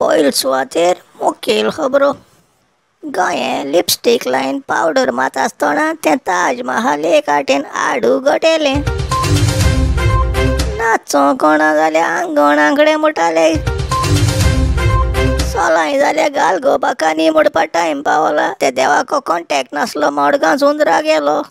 पयल सुवातेर मुखेल खबरो. गोंयें लिपस्टीक लायन पावडर मात आसतना तें ताज महाल एक आटेन आडू गोटेलें. नाचो कोणा जाल्यार आंगणा कडेन म्हणटाले. सोलांय जाल्यार घाल गो बाकांनी म्हणपा टायम पावला. ते देवाको कॉन्टॅक्ट नासलो मडगांव सुंदरा गेलो.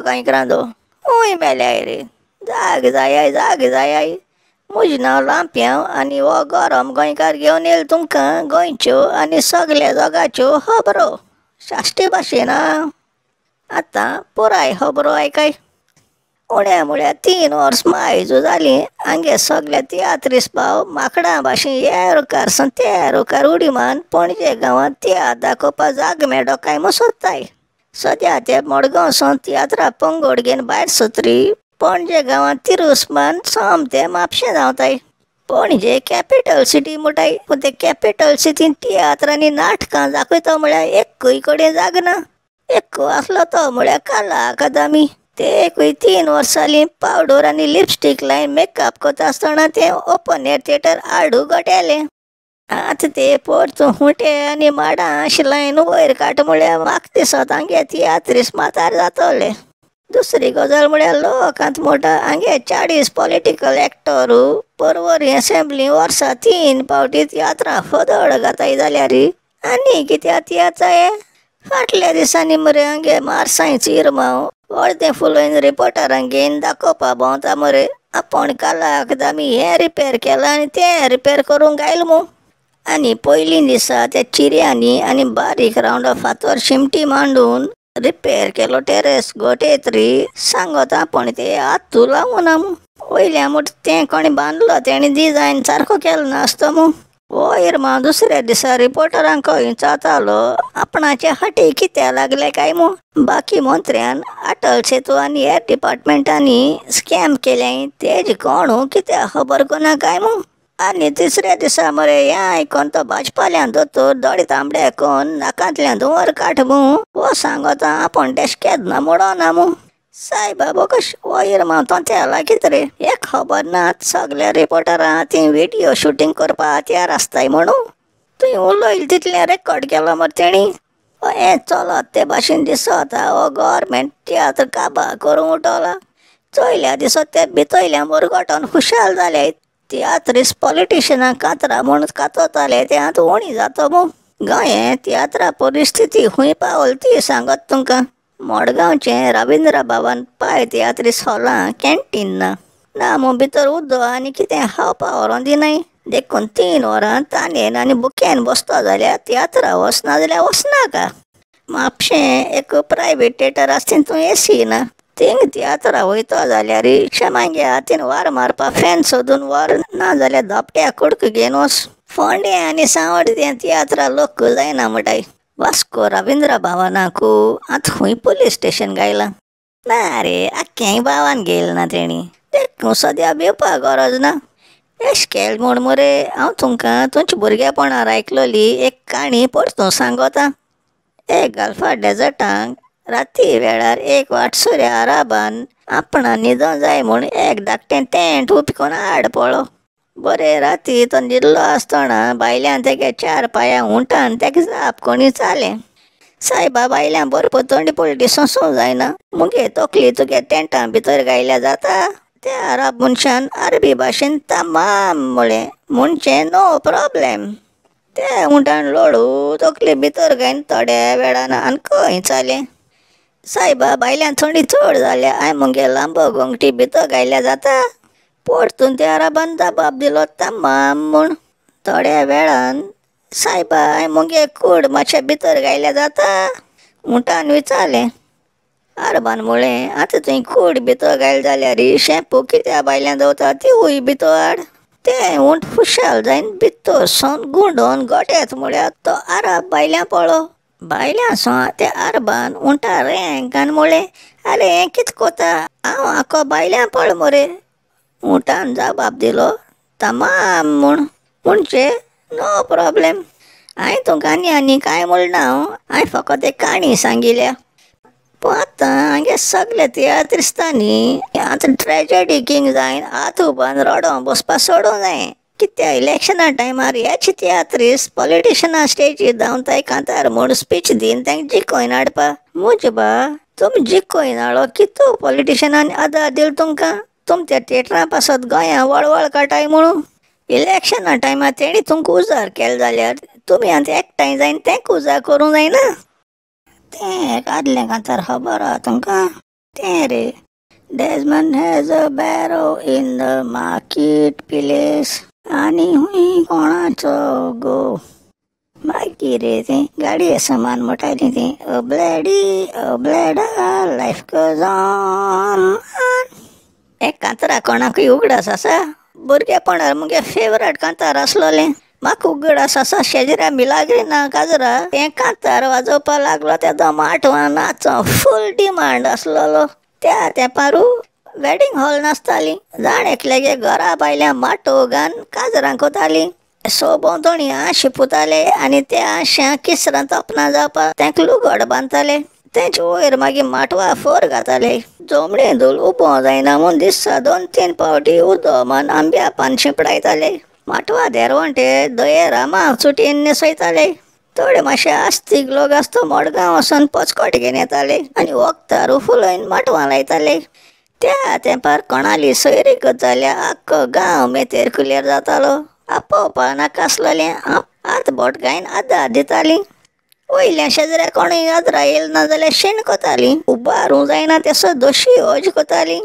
गोंयकारांनो हूंय मेल्याय रे, जाग जायाय जाग जायाय. म्हजें नांव लांप्यांव आनी हो गरम गोंयकार घेवन येयला तुमकां गोंयच्यो आनी सगल्या जगाच्यो खबरो साश्टी भाशेन. आतां पुराय खबरो आयकाय. उण्या म्हळ्यार 3 वर्स मायजू जालीं हांगे सगळे तियात्रीस भाव माकडां भाशेन ह्या रुखार सावन त्या रुखार उडी मारून पणजे गांवांत तियात्र दाखोवपाक जागो मेळटो काय म्हूण सोदताय. सद्या ते मडगांव सावन तियात्रा पंगड घेवन भायर सत्री पणजे गांवांत तिरूस मान सोमते म्हापशें धांवताय. पणजे कॅपिटल सिटी म्हणटाय, पूण ते कॅपिटल सिटीन तियात्र आनी नाटकां दाखयता म्हळ्यार एकूय कडेन जागना. एक आसलो तो म्हळ्यार कला अकादमी. ते एकूय 3 वर्सां जालीं पावडर आनी लिपस्टीक लायन मेकअप करता आसतना तें ओपन एयर थिएटर आडू गोटेलें. आतां ते परतून हुंटे आनी माडां अशें लायन वयर काडटा म्हळ्यार म्हाका दिसता हांगे तियात्रीस मातार जातले. दुसरी गजाल म्हळ्यार लोक आतां म्हणटा हांगे 40 पॉलिटिकल एक्टर परवरी एसेंब्ली वर्सा 3 फावटी तियात्रां फदळ घाताय जाल्यार आनी कित्याक तियात्र जाय. फाटल्या दिसांनी मरे हांगे मारसांयचो इरमांव अर्दें फुलोवन रिपोर्टरांक घेवन दाखोवपा भोंवता मरे आपूण कला अकादमी हें रिपेर केलां आनी तें रिपेर करूंक आयलां म्हूण. आनी पयलीं दिसा त्या चिऱ्यांनी आनी बारीक रावंडो फातर शिमटी मांडून रिपेर केलो टेरेस गोटेत्री सांगता आपूण ते हातू लावना म्हूण. वयल्या म्हूण तें कोणें बांदलो तेणें डिजायन सारको केलो नासतो म्हूण. हो इरमांव दुसऱ्या दिसा रिपोर्टरांक विचारतालो आपणाचे हाटी कित्याक लागले काय म्हूण. बाकी मंत्र्यान अटल सेतू आनी हेर डिपार्टमेंटांनी स्कॅम केल्याय तेजी कोण कित्याक खबर कोना काय म्हूण. आनी तिसऱ्या दिसा मरे हें आयकोन तो भाजपाल्यान दोतोर दोळे तांबडे कोन नाकांतल्यान धुंवर काड म्हूण हो सांगता आपूण तेश केन्ना म्हणना म्हूण. सायबा बोकश हो इरमांव तोंत्या लागीत रे. एक खबर ना सगल्या रिपोर्टरां ती व्हिडियो शुटींग करपा हत्यार आसताय म्हणून तुवें उलयलें तितलें रेकॉर्ड केलो मरे तेणी. हें चलत ते भाशेन दिसता हो गव्हर्मेंट तियात्र काबार करूंक उठला. चोयल्या दिसत ते भितयल्या मुरगटोन खुशाल जाले. तियात्रीस पॉलिटिशनां कातरां म्हूण कातोताले ते आतां उणी जातो म्हूण. गोंयें तियात्रा परिस्थिती खूंय पावल ती सांगत तुमकां. मडगांवचें रविंद्र भवन पाय तियात्रीस हॉलां कॅन्टीन ना ना म्हूण भितर उदक आनी कितें खावपा व्हरोन दिनाय. देखून 3 वरां तानेन आनी बुकेन बसतो जाल्यार तियात्रा वचना जाल्यार वचनाका. म्हापशें एक प्रायवेट थिएटर आसा तितून एसी ना. थिंग तियात्रा वयतो जाल्यार शेमांगे हातीन वार मारपा फॅन सोदून व्हर, ना जाल्यार धपट्या कुडको घेवन वच. फोंडें आनी सांवड्डें तियात्रा लोक जायना म्हणटाय. वास्को रविंद्र भवनाकू आतां खूंय पुलीस स्टेशन गायलां ना रे, आख्खेंय भावान घेयलें ना तेणी. देखून सद्या भिवपा गरज ना. एश केलें म्हूण मरे हांव तुमकां तुमच्या भुरगेपणार आयकलोली एक काणी परतून सांगोता. एक गल्फा डेजर्टांक राती वेळार एक वाटसुऱ्या अराबान आपणा न्हिदों जाय म्हूण एक धाकटें टेंट उबें करून आड पडलो. बरे राती तो न्हिदलो आसतना भायल्यान तेगे 4 पांयां उंटान तेका जाप कोणी चालें. सायबा भायल्यान भरपूर थंडी पडली सोंसूंक जायना, मुगे तकली तुगे टेंटा भितर घायल्या जाता. त्या अरब मनशान अरबी भाशेन तमाम म्हळें, म्हणचें नो प्रॉब्लेम. त्या उंटान लोळू तकली भितर घायन थोड्या वेळान आनी खंय चालें. सायबा भायल्यान थंडी चड जाल्या, हांवें मुगे लांबो घोंगटी भितर घायल्या जाता. परतून त्या अरबान जबाब दिलो तमाम म्हूण. थोड्या वेळान सायबा हांवें मुगे कूड मातशें भितर घायल्या जाता. उंटान विचारलें. अरबान म्हळें आतां तुवें कूड भितर घायली जाल्यार शेंपू कित्या भायल्यान दवरता तिवूय भितर हाड. तें उंट खुशाल जायन भितर सावन गुंडोवन गोट्यात म्हळ्यार तो अरब भायल्यान पळ्ळो. भायल्या सो ते अरबान उंटा रेंगान म्हळें, आरे हें कितें कोता, हांव आखो भायल्यान पळ मरे. उंटान जबाब दिलो, तमाम म्हूण, म्हणजे नो प्रोब्लेम. हांवें तुमकां आनी आनी कांय म्हणना, हांवें फकत एक काणी सांगिल्या. पूण आतां हांगे सगळे तियात्रिस्तांनी आतां ट्रेजडी किंग जायन हात उबान रडों बसपा सोडूंक जाय. कित्याक इलेक्शना टायमार हेच तियात्रिस्त पॉलिटिशना स्टेजीर धांवताय कांतार म्हूण स्पीच दिवन तांकां जिखोवन हाडपा. म्हजे बा तुमी जिखोवन हाडलो कितू पॉलिटिशनान आदार दिलो तुमकां, तुम त्या थिएटरा पासत गोंया वळवळ काडटाय म्हणून. इलेक्शना टायमार तेणी तुमकां उजार केलो जाल्यार तुमी आतां एकठांय जायन तांकां उजार करूंक जायना. तें एक आदलें कांतार खबर आहा तुमकां, तें रे Desmond has a barrow in the market place आनी हुंय कोणाचो गो. मागीर रे तें गाडये सामान म्हणटाली ती ओबलेडी ओबलेडा लायफ गोज ऑन. एक कांतारा कोणाकूय उगडास आसा? भुरगेपणार मुगे फेवरेट कांतार आसलोलें. म्हाका उगडास आसा शेजऱ्या मिलाग्रिना काजरा तें कांतार वाजोवपा लागलो तेदो माटवां नाचो फूल डिमांड आसलेलो. त्या तेंपारू वेडिंग हॉल नासताली, जाण एकल्यागे घरा भायल्या माटोव घालून काजरां कोतालीं. सो भोंवतणी आं शिपुताले आनी त्या आंश्यां किसरां तोपनां जावपाक तांकां लुगट बांदताले. तेंचे वयर मागीर माटवा फोर घाताले. जोमणे धूल उबो जायना म्हूण दिसा 2-3 फावटी उदो मान आंब्या पान शिंपडायताले. माटवा देरवंटे दये रामा चुटयेन न्हेसयताले. थोडे मातशे आस्तीक लोक आसतो मडगांव वचून पचकोट घेवन येताले आनी वखदार फुलोवन माटवां लायताले. त्या तेंपार कोणाली सोयरीगत जाल्यार आख्खो गांव मेतेर कुलेर जातालो. आपोवपा नाका आसलेलें, हात बोट गायन आदार दितालीं. वयल्या शेजऱ्या कोणूय आदरा येयल ना जाल्यार शेण कोतालीं. उबारूंक जायना तेसो दोशी ओज कोतालीं.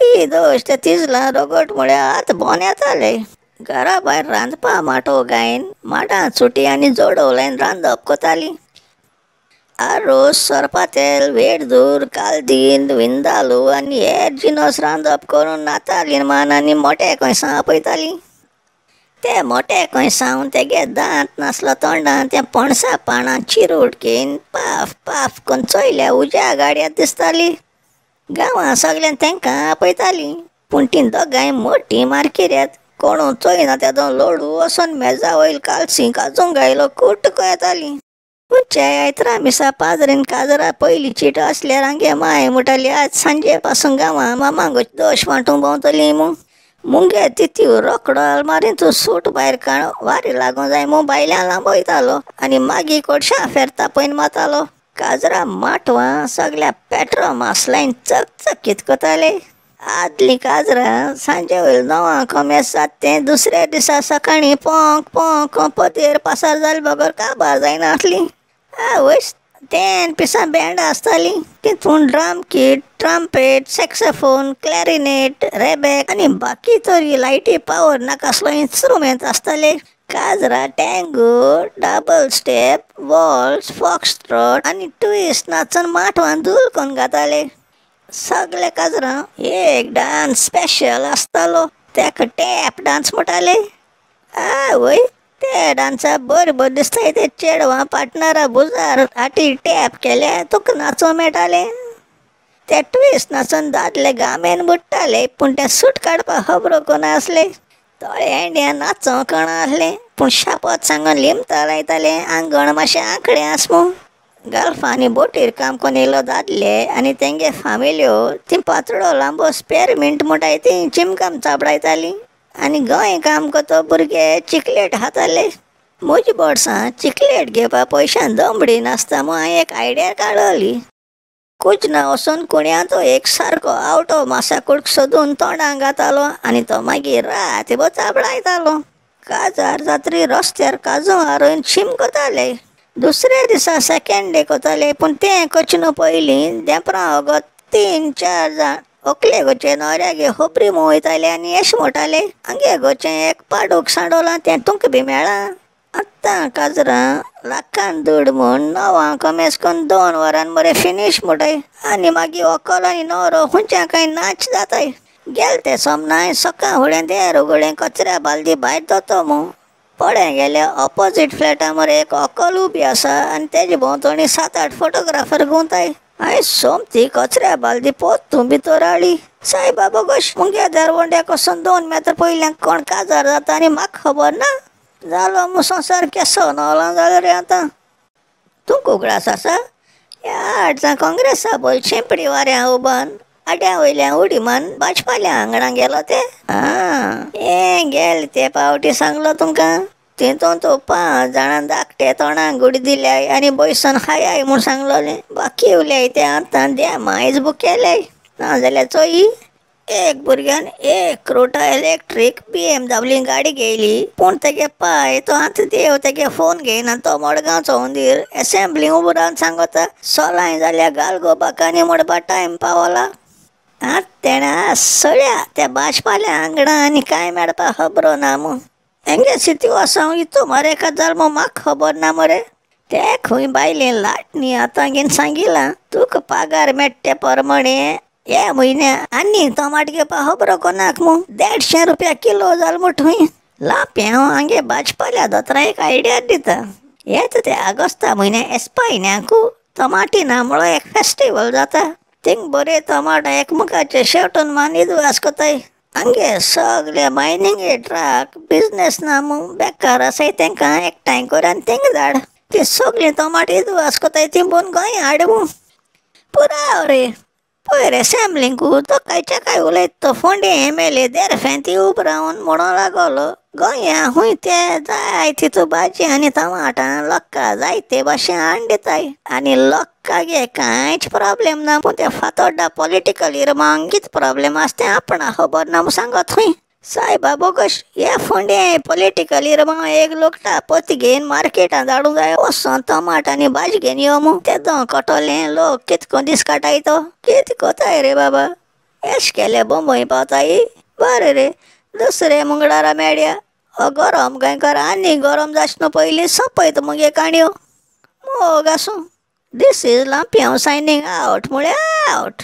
ती दोश ते तिजलां रगट म्हळ्यार हात बोन येताले. घरा भायर रांदपा माटोव गायन माडां चुटी आनी जोडोव लायन रांदप कोतालीं. आरोस, सोरपातेल, वेडदूर, कालदीन, विंदालू आनी हेर जिनस रांदप करून नातालीन मान आनी मोटे कोंयसां आपयतालीं. ते मोटे कोंयसांव तेगे दांत नासलो तोंडान तें पणसा पानां चिरूट घेवन पाफ पाफ करून चोयल्या उज्या गाडयांत दिसताली. गांवां सगळ्यान तांकां आपयतालीं. पूण तीं दोगांय मोटी मार्किऱ्यात, कोणू चोयना तेदो लोडू वचोन मेजा वयल कालसी काजूंक आयलो कुट्ट येतालीं. खंयच्याय आयतरा मिसा पाद्रीन काजरा पयली चीट आसल्यार आमगे माय म्हणटाली आज सांजे पासून गांवां मामागो दोश वांटूंक भोंवतली मू. मुगे तितीव रोकडो आलमारींत सूट भायर काड वारी लागूंक जाय म्हूण भायल्यान लांबयतालो आनी मागीर कोडशां फेर तापयन मातालो. काजरा माटवां सगल्या पेट्रोमास लायन चकचकीत कोताले. आदलीं काजरां सांजे वयल 9 कमेस जाता तें दुसऱ्या दिसा सकाळीं पोंक पोंक पदेर पासार जाले बगर काबार जायनासलीं. आवय 10 पिसां बँड आसतालीं. तितून drum kit, trumpet, saxophone, clarinet, rebec आनी बाकी तरी लायटी पावर नाका आसलो इन्स्ट्रुमेंट आसताले. काजरा tango, double step, waltz, foxtrot आनी ट्विस्ट नाचून माटवान धूल करून घाताले. सगळे काजरां एक डांस स्पेशल आसतालो, ताका टॅप डांस म्हणटाले. आवय ते डांसा बरें बरें दिसताय ते चेडवां पार्टनरा भुजार फाटी टॅप केले तुका नाचोंक मेळटालें. ते ट्विस्ट नाचून दादले गामेन बुडटाले पूण ते सूट काडपाक खबरो कोनासले. थोडे इंडियान नाचोंक कळनासलें पूण शापत सांगून लिमतां लायताले. आंगण मातशें आंकडें आस म्हूण गल्फांनी बोटीर काम करून येयलो दादले आनी तेंगे फामिल्यो ती पातळो लांबो स्पेरमिंट म्हणटाय ती चिमकाम चाबडायतालीं आनी गोंय काम करतो भुरगे चिकलेट खाताले. म्हजी बोर्सां चिकलेट घेवपा पयशान दमडी नासता म्हूण हांवें एक आयडिया काडली. कुजना वचून कुण्याचो एक सारको आवटो मासा कुडको सोदून तोंडाक घातालो आनी तो मागीर रातभर चाबडायतालो. काजार जात्री रस्त्यार काजू हारोवन शीम कोताले. दुसऱ्या दिसा सेकेंड डे कोताले पूण तें करचे न्हू पयलीं देंपरां वगत 3-4 जाण ओकले गोचे न्हवऱ्यागे खबरी म्हूण वयताले आनी अशें म्हणटाले, आमगे गोचें एक पाडूक सांडोलां तें तुमकां बी मेळ्ळां. आतां काजरां लाखान दुड म्हूण 9 कमेस करून 2 वरान मरे फिनीश म्हणटाय आनी मागीर व्हंकल आनी न्हवरो खंयच्या कांय नाच जाताय. गेले ते सोमनाय सकाळ फुडें देर उगडलें कचऱ्या बालदी भायर दोतो म्हूण. पळय गेल्या ऑपोजीट फ्लॅटा मरे एक अकल उबी आसा आनी तेजे भोंवतणी 7-8 फोटोग्राफर घुंवताय. हांवें सोमती कचऱ्या बालदी पोत भितर हाडली. सायबा बोगोश मुगे दरवंड्या कसून 2 मेत्र पयल्यान कोण काजार जाता आनी म्हाका खबर ना. जालो मु संवसार केसो नवलो जालो रे आतां. तूं उगडास आसा ह्या 8 जाण काँग्रेसा बोल शेंपडी वाऱ्या उबान आड्या वयल्या उडी मान भाजपाल्या आंगणां गेलो ते. आं हें गेले ते पावटी सांगलो तुमकां. तितून तो 5 जाणां धाकटे तोंडाक गुडी दिल्याय आनी बैसन खायाय म्हूण सांगलोलें. बाकी उरल्याय ते आतां द्या मायज बूक केल्याय. नाजाल्यार चोयी एक भुरग्यान 1 क्रोटा इलेक्ट्रीक BMW गाडी घेयली, पूण तेगे पाय तो आतां देव तेगे फोन घेयना. तो मडगांवचो हुंदीर एसेंब्ली उबो रावन सांगता सोलांय जाल्यार घाल गो बाकांनी म्हणपा टायम पावला. आतां तेणें सगळ्या त्या भाजपाल्या आंगणा आनी कांय मेळपा खबरो ना मू. हेंगे सितुआसांव इतू मरे का जाल मू म्हाका खबर ना मरे. ते खंय बायलेन लाटणी आतां घेवन सांगिलां तुका पगार मेळटे परमणे हे म्हयन्या आनी टमाट घेवपा खबरो कोणाक मू. 150 रुपया किलो जाल मू थंय. लांप्यांव हांगे भाजपाल्या दोतोरा एक आयडिया दिता. येता ते आगोस्ता म्हयन्या एस्पायन्याकू टमाटी ना म्हणो एक फेस्टिवल जाता. थिंग बरे टमाट एकमुखाचे शेवटून मान इदवास कोताय. हांगे सगळे मायनिंगे ट्रक बिजनेस ना मू बेकार आसाय तेंकां एकठांय कर आनी तेंकां धाड. ती सगळीं टमाट इदवास कोताय ती बोन गोंय हाड मू. पुराव रे पयर एसेंब्लींकू तो कांयच्या काय उलयत तो फोंडे MLA देरफें ती उब रावन म्हणो लागलो गोंया खूंय ते जाय तितू भाजी आनी टमाटां लोकां जायते भाशेन हाडून दिताय आनी लोकांगे कांयच प्रोब्लेम ना. पूण ते फातोड्डा पॉलिटिकल इरमांक कितें प्रोब्लेम आसा तें आपणाक खबर ना म्हूण सांगत खंय. सायबा बोगश हे फोंडे पॉलिटिकल इरमांव एक लोकटा पोती घेवन मार्केटान धाडूंक जाय वचोन टमाट आनी भाजी घेवन यो मू. तेदो कटोलें लोक कितको दीस काटाय तो कितें कोताय रे बाबा. एश केले बोंबय पावताय. बरें रे दुसरे मंगळारा मेळया. हो गरम गोंयकार आनी गरम जावचे न्हू पयलीं सोंपयता मुगे काणयो. मोग आसूं. This is Lampiao signing out म्हळ्यार आवट.